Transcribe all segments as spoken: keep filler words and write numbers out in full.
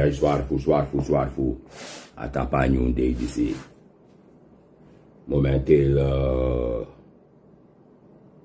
Swarfu, swarfu, swarfu. A tapu a nyun dei disi. Momenteel, eh,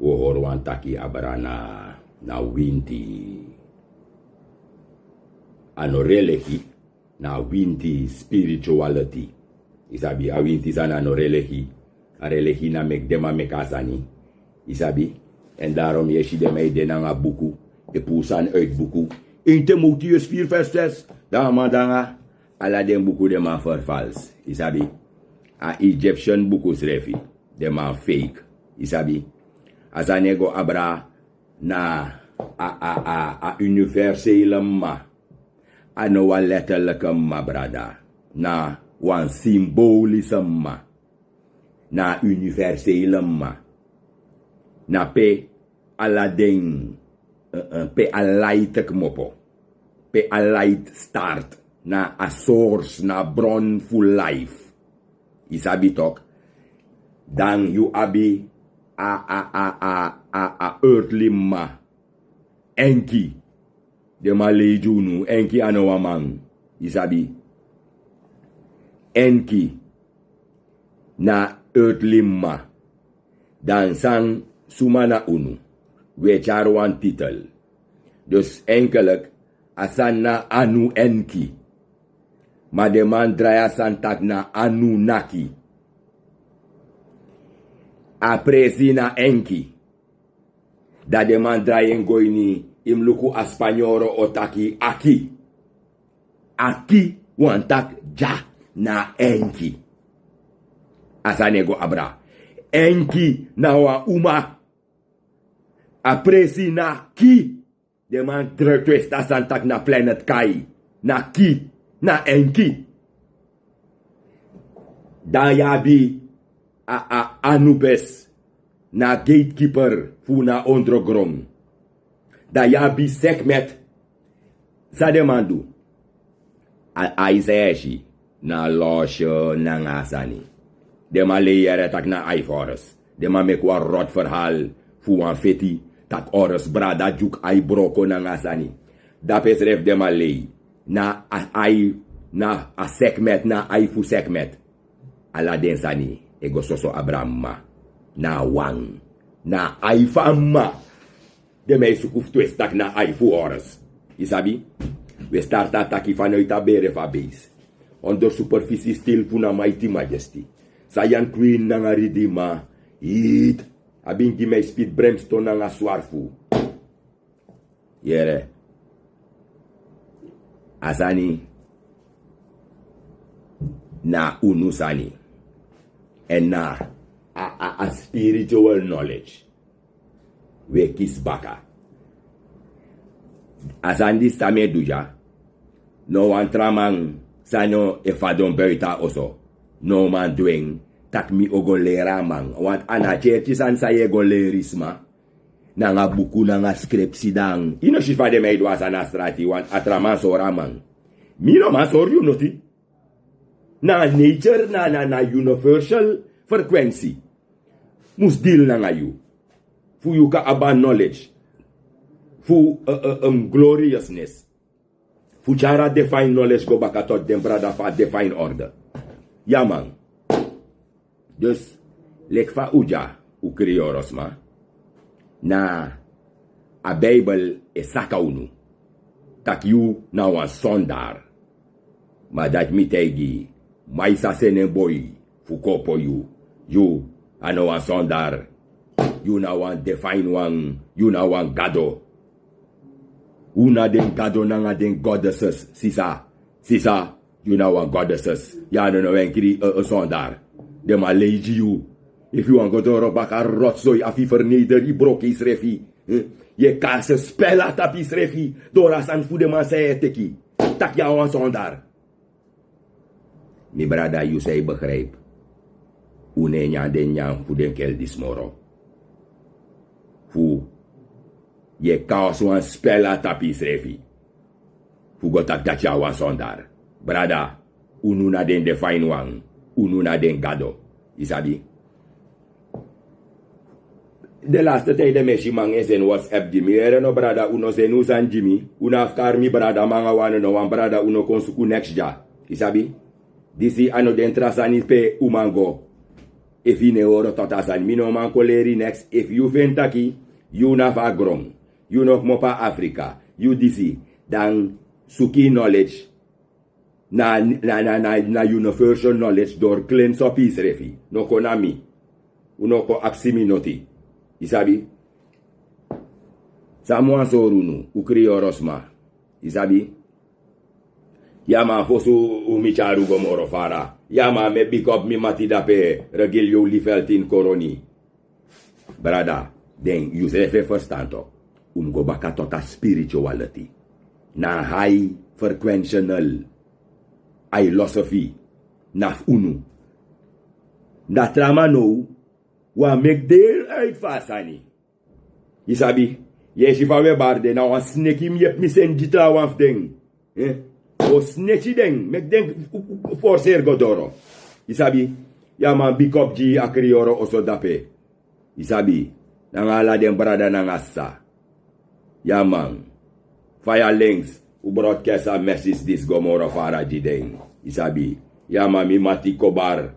wi o hori wan taki abra na, na winti. A no religi, na winti spirituality. Yu sabi, a winti sani a no religi. A religi na meki den man meki a sani. Yu sabi? Èn daarom yu e si den man e de nanga buku, e puru sani uit buku. Eén Timotheus vier vers zes. Dan a man de nanga ala den buku, den man vervals. Yu sabi? A Egyptian buku srefi, den man fake. Yu sabi? A sani e go abra na a, a, a, a universele mma. A no wan letterlijke mma, brada. Na wan symbolische mma. Na a universele mma. Na pe ala den, eh, eh, pe a light kmopo. Pe a light start. Na a source, na a bron fu life. Yu sabi toch? Dan yu abi a, a, a, a, a, a earthly mma. Enki. Den man lei gi unu, Enki a no wan man. Yu sabi? Enki na earthly mma. Dan san suma na unu? Wi e tyari wan titel. Dus eigenlijk, a sani na Anu Enki. Ma den man drai a sani taki na Anunnaki. A presi na Enki. Dan den man drai en go ini, yu mus luku a Spanyoro o taki aki. Aki wani taki dya na Enki. A sani e go abra. Enki na wan uma. A presi na Ki. Den man drai, twesi a sani taki na planet Kai. Na Ki, na Enki. Dan yu abi a, a Anubis, na gatekeeper fu na ondrogron. Dan yu abi Sekhmet. San den man du? A, a Isaiah si na a losyo nanga a sani. Den man lei yere taki na ai fu Horus. Den man meki wan rot verhaal fu wan feti, taki Horus brada dyuku ai broko nanga a sani. Dape srefi den man lei. Na a ai, na a Sekhmet, na a ai fu Sekhmet. Ala den sani e go soso abra a mma. Na a wan. Na a ai fu a mma. Den man e suku fu twesi taki na ai fu Horus. Yu sabi? Wi e start a taki vanuit a bere fu a beest. Onder superficie stil fu na Mighty Majesty. Saiyan Queen nanga Redeemer. Heat. A ben gi mi spit brimstone nanga swarfu. Yere. A sani na unu sani. Èn na a, a, a spiritual knowledge wi e kisi baka. A sani disi san mi e du dya, no wan tra man san no e fadon buiten a oso no man du en, taki mi o go leri a man. Want a na tyertyi sani san yu e go leri sma, nanga buku, nanga skripsi dan. Yu no si fa den man e du a sani na strati, want a tra man sori a man. Mi no man sori yu noti. Na nature, na, na, na universal frequency mus deal nanga yu. Fu yu kan abi a knowledge fu, eh, eh, em, gloriousness. Fu tyari a divine knowledge go baka tot den brada fu a divine order. Ya man. Dus, leki fa un dya, un kriyoro sma, na a Bijbel e saka unu taki yu na wan sondaar. Ma dati mi taigi yu, ma yu sa seni en boi fu kon opo yu. Yu a no wan sondaar. Yu na wan divine wan, yu na wan gado. Un na den gado nanga den goddesses, sisa, sisa, yu na wan goddesses. Ya no, no, wen kri, eh, eh, sondaar. Den man lei gi yu. Efu yu wani go doro baka rotzooi, a fu yu verneder, yu broko yusrefi. Eh? Yu e kasi spel na tapu yusrefi. Doro a sani fu den man san yu e teki. Taki yu a wan sondaar. Mi brada, yu san e begrijp, un no e nyan den nyan fu den keldi smoro. Fu yu e kasi wan spel na tapu yusrefi. Fu go taki dati yu a wan sondaar. Brada, unu na den divine wan. Unu na den gado. Yu sabi? De laste tide mi e si man e seni WhatsApp gi mi. Ere no brada, un no seni un sani gi mi. Un no abi fu kari mi brada, man a wani no wan brada, un no kon suku neks dya. Yu sabi? Disi a no den tra sani pe un man go. Efu yu no e hori toto a sani, mi no man kon leri neks. Efu yu feni taki yu na fu a gron, yu no kmopo na Afrika, yu disi, dan suku yu knowledge na, na, na, na, na universal knowledge door klin sopi yusrefi. No kon na mi. Un no kon aksi mi noti. Yu sabi? San mi wani sori unu, un kriyoro sma. Yu sabi? Ya man, fosi un mi tyari un go moro fara. Ya man, mi e big up mi mati dape, Regilio Lifeltin Koroni. Brada, den yusrefi e ferstan to. Un mus go baka tot a spirituality. Na a high frequentional philosophy na fu unu. Da tra man now wani meki deel uit fu a sani. Yu sabi, yu e si fa un e bari de, na wan sneki mi yepi mi seni gi trawan fu den. Eh? O sneki den, meki den forceer go doro. Yu sabi, ya man, big up gi a kriyoro oso dape. Yu sabi, nanga ala den brada nanga sisa. Ya man, fire links, un broadcast a message disi go moro fara gi den. Yu sabi, ya man, mi mati Kobar,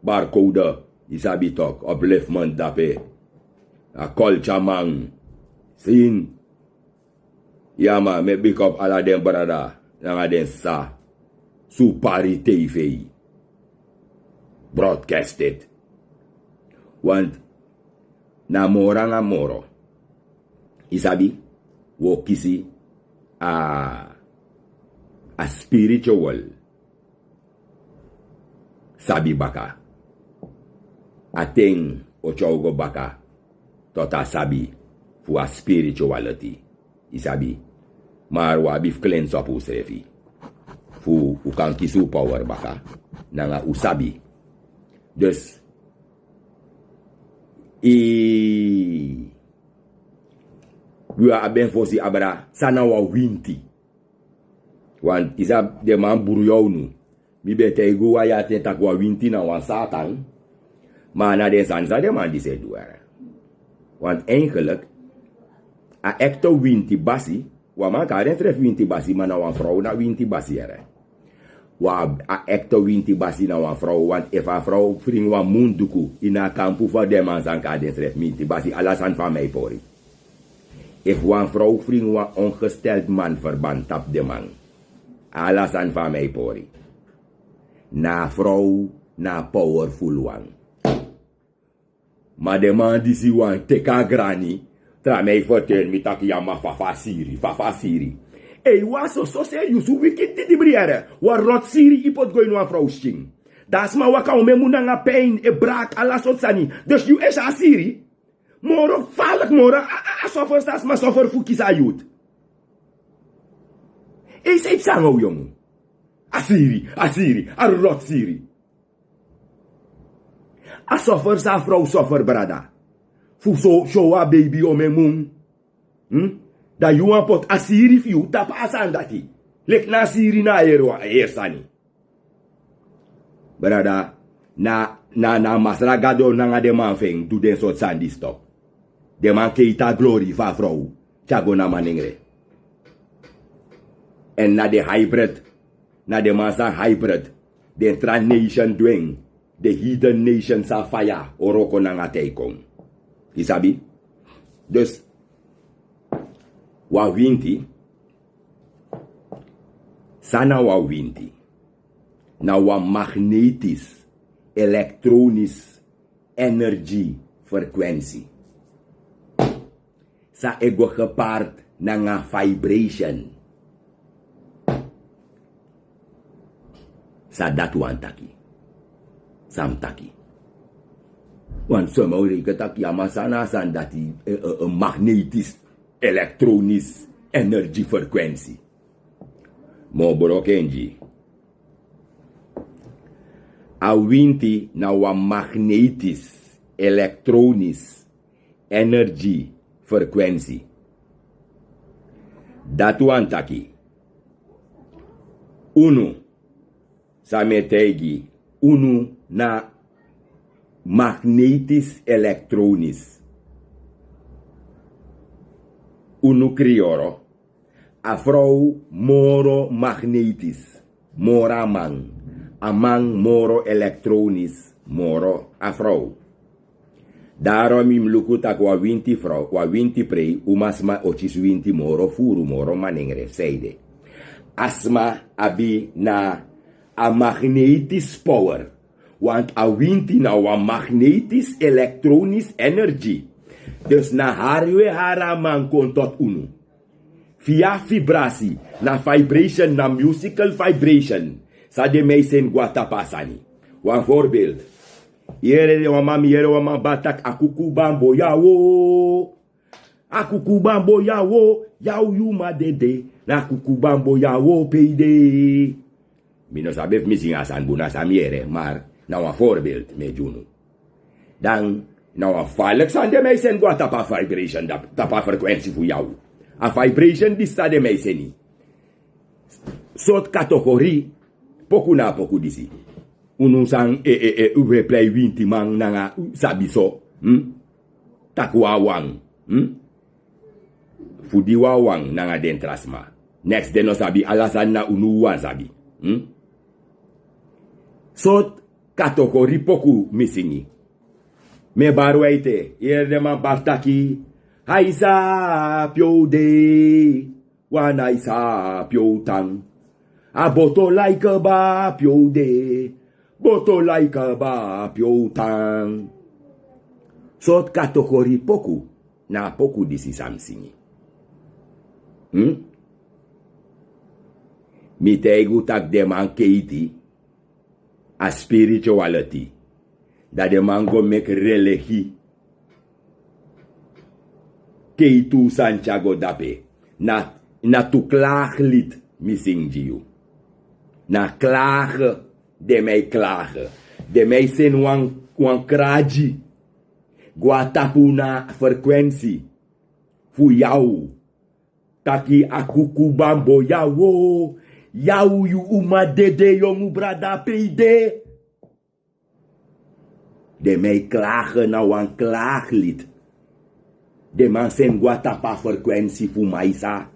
Barcode, yu sabi tok, upliftment dape. A culture man. Sin. Ya man, mi e big up ala den brada nanga den sisa. Supari T V broadcast it. Want na moro nanga moro, yu sabi, wi o kisi a, a spiritual sabi baka. A ten o tyari un go baka tot a sabi fu a spirituality. Yu sabi? Mar un abi fu klens op unsrefi fu un kan kisi un power baka nanga un sabi. Dus, i, wi abi en fosi abra san na wan winti. Want yu sabi, den man bruya unu. Mi ben taigi un wan yari ten taki wan winti na wan satan. Ma a na den sani san den man disi e du, yere. Want eigenlijk, a ekte winti basi, wan man kan kari ensrefi winti basi, ma na wan frow na winti basi, yere. Wan, a ekte winti basi na wan frow, want efu a frow fringi wan munduku ini a kampu fu den man san kari densrefi winti basi, ala sani fu a man e pori. Efu wan frow fringi wan ongesteld man verband tapu den man, ala sani fu a man e pori. Na a frow na a powerful wan. Ma den man disi wani teki a grani, tra man e ferteri mi taki ya man, fa fu a siri, fa fu a siri. Ei, wan soso se yu su wiki didibri, yere, wan rot siri yu poti go ini wan frow skin. Dan a sma waka omen mun nanga pijn, e braki, ala sortu sani. Dus yu e si a siri moro farlik, moro a, a, a suffer san a sma suffer fu kisi a youth. Ei, san yu psa nanga un yongu? A siri, a siri, a rot siri. A suffer san a frow suffer, brada. Fu so, so a baby omen mun. Hmm? Dan yu wani poti a siri fu yu tapu a sani dati. Leki na a siri na a heri wan, a heri sani. Brada, na, na, na Masra Gado nanga den man fu en du den sortu sani disi tok. Den man keiti a glori fu a frow tyari go na manengre. Èn na den hybrid, na den man san hybrid, den tra nation du en, den heathen nation san faya o wroko nanga te yu kon. Yu sabi? Dus, wan winti, san na wan winti? Na wan magnetis, elektronis, energy frequency san e go gepaard nanga vibration. San dati wani taki? San mi taki? Wan sma o reken taki, ya man, san na a sani dati, eh, eh, eh, magnetis, elektronis, energy frequency. Mi o broko en gi yu. A winti na wan magnetis, elektronis, energy frequency. Dati wani taki, unu, san mi e taigi unu, na magnetis, elektronis. Unu krioro, a frow moro magnetis moro a man, a man moro elektronis moro a frow. Daron mi mus luku tak' wan winti frow, wan winti prei, umasma o kisi winti moro furu, moro manengre fu san ede. A sma abi na a magnetis power. Want a winti na wan magnetis elektronis energi. Dus na hari we hari a man kon tot unu. Via vibrasi, na vibration, na musical vibration. San den man e seni go na tapu a sani. Wan voorbeeld. Yere wan man, mi yere wan man bari taki a kuku bambo yawo. A kuku bambo yawo, yaw yu ma dede. Na kuku bambo yawo pe i de. Mi no sabi efu mi singi a sani bun, na san mi yere, maar na wan voorbeeld mi e gi unu. Dan na wan falek sani den man e seni go na tapu a vibration, da- tapu a frequentie fu yaw. A vibration disi san den man e seni. Sortu categorie poku na a poku disi. Unu san e, e, e, we plei wintiman nanga sabi so. Hmm? Taki wawan. Hmm? Fu di wawan nanga den tra sma. Next den no sabi, ala sani na unu wan sabi. Hmm? Sortu categorie poku mi singi. Mi e bari wan ete, yere den man bari taki. Haisa pyo de. Wan haisa pyo tan. A boto laika ba pyo de. Boto laika ba pyo tan. Sortu categorie poku na a poku disi san mi singi. Hmm? Mi taigi unu tak' den man keiti a spirituality. Da den man go meki religi. Kei tu Santiago dape. Na, na tu klaaglied mi singi yu. Na klagen, den man e klagen. Den man e seni wan, wan kragi go na tapu na frequentie fu yaw. Taki a kuku bambo yawo. Yaw yu uma dede yongu brada pe i de. Den man e klagen na wan klaaglied. Den man seni go na tapu a frequentie fu maisa.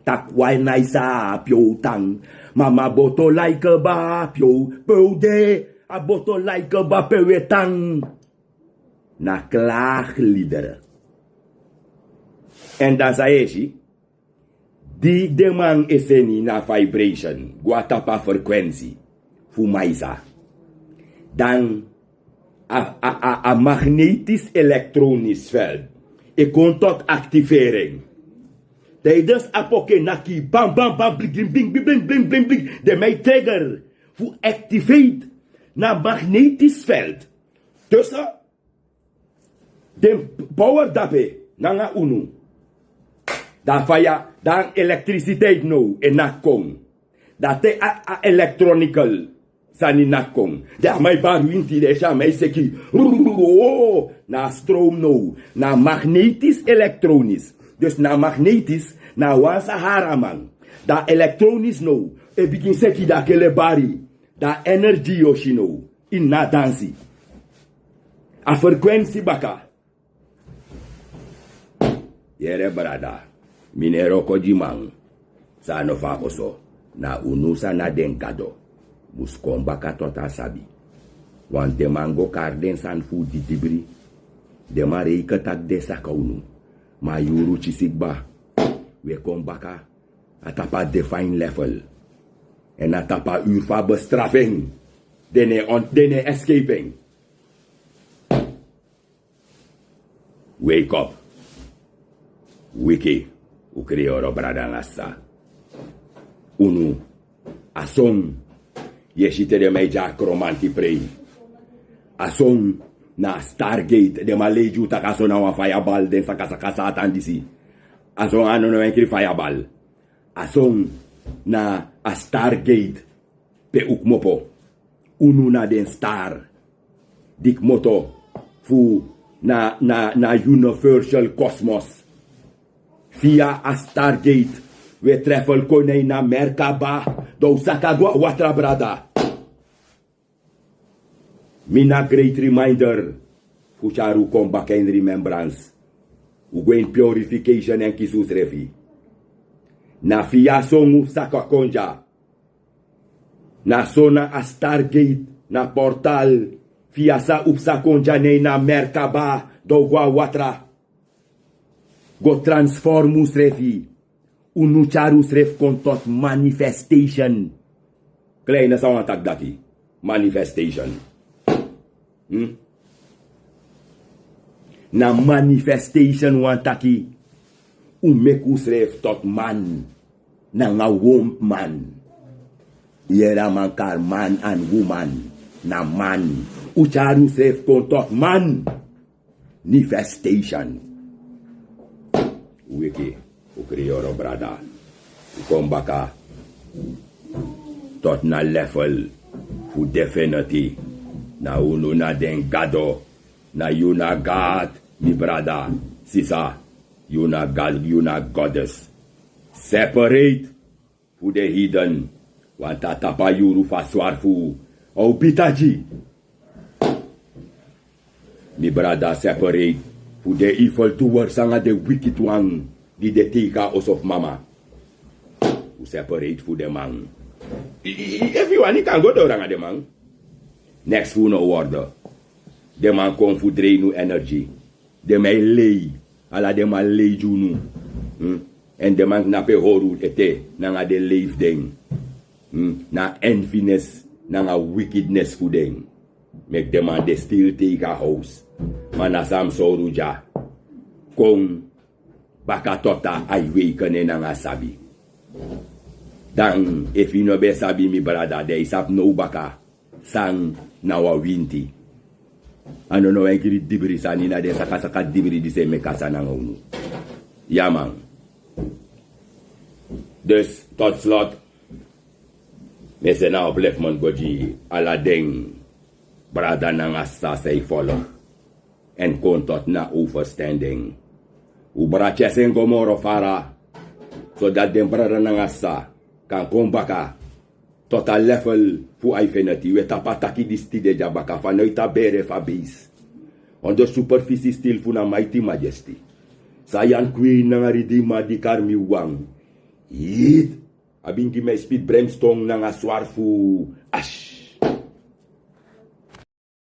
Taki wan haisa pyo tan. Mama boto laika ba pyo pyo de. A boto laika ba pe we tan. Na klaagliederen. En dan san yu e si, di den man e seni na vibration go na tapu a frequentie fu maisa. Dan a, a, a, a magnetis elektronis veld e kon tot activering. Tijdens a poku e naki bam bam bam bling bling bling bling bling bling. Den man e trigger fu activate na magnetis veld. Dus den power dape nanga unu. Dan faya, dan elektrisiteit now e naki kon. Dan te a, a elektronikel sani naki kon. Dan a man e bari winti, den e si a man e seki. Rrrr, na stroom now. Na magnetis elektronis. Dus na magnetis, na wan sahara man. Dan elektronis now e bigin seki, dan kele bari. Dan energi yu o si now ini a dansi. A frequentie baka. Yere brada, mi no e wroko gi man san a no fu a oso. Na unu san na den gado mus kon baka tot a sabi. Want den man go kari den sani fu didibri. Den man reiki tak' den saka unu. Ma a yuru kisi kba. We kon baka na tapu a define level. En na tapu a uru fu a bestrafu en. Den no e on-, den no e escape en. Wake up. Wiki, un kriyoro brada nanga sisa. Unu, a son, yu e si te den man e gi a kromanti prei. A son na a Stargate, den man leisi yu taki a son na wan fayabal, den sakasaka Satan disi. A son a no no enkri fayabal. A son na a Stargate. Pe un kmopo. Unu na den star di kmoto fu na, na, na universal cosmos. Via a Stargate, we travel kon na ini a Merkaba, dan un saka go na watra, brada. Mi na great reminder fu tyari un kon baka in remembrance. Un go ini purification èn kisi unsrefi. Na fu ya songu saka kon dya. Na so na a stargate, na portal, fu ya sa un psa kon dya nen na Merkaba, dan un go a watra. Go transform unsrefi. Un no tyari unsrefi kon tot manifestation. Kleine, san wani taki dati? Manifestation. Hmm? Na manifestation wani taki. Un meki unsrefi tot man. Nanga womp man. Yere a man kari man and woman. Na man. Un tyari unsrefi kon tot man. Manifestation. Wiki, un kriyoro brada. Un kon baka. Tot na level fu definiti. Na unu na den gado. Na yu na God, mi brada, sisa. Yu na God, yu na goddess. Separate fu den heathen. Wanta tapu a yuru fu a swari fu un. A o bita gi. Mi brada, separate fu den evil doers nanga den wicked wan di de teige a oso fu mama. Un separate fu den man. I, i, i, efu yu wani kan go doro nanga den man. Next fu un no wordo. Den man kon fu drain un energy. Den man e lei. Ala den man lei gi unu. Hmm? Èn den man knapu e hori un ete nanga den lei fu den. Hmm? Na enviness nanga wickedness fu den. Meki den man de stil teige a house. Ma na san mi sori un dya. Kon baka tot a awaken nanga sabi. Dan efu yu no ben sabi, mi brada, dan yu sabi now baka san na wan winti. A no na wan enkri dibri sani, na den sakasaka dibri disi e meki a sani nanga unu. Ya man. Dus tot slot, mi e seni wan oplefment go gi ala den brada nanga sisa san e folg. Èn kon tot na overstanding. Un brada tyesi en go moro fara, sodati den brada nanga sisa kan kon baka tot a level fu a infinity. Un e tapu a taki disi tide dya baka, fanowtu a bere fu a beest. Ondro superficie stil fu na Mighty Majesty. Saiyan Queen nanga Redeemer di kari mi wan. Yit. A ben gi mi a speed brimstone nanga swari fu ash.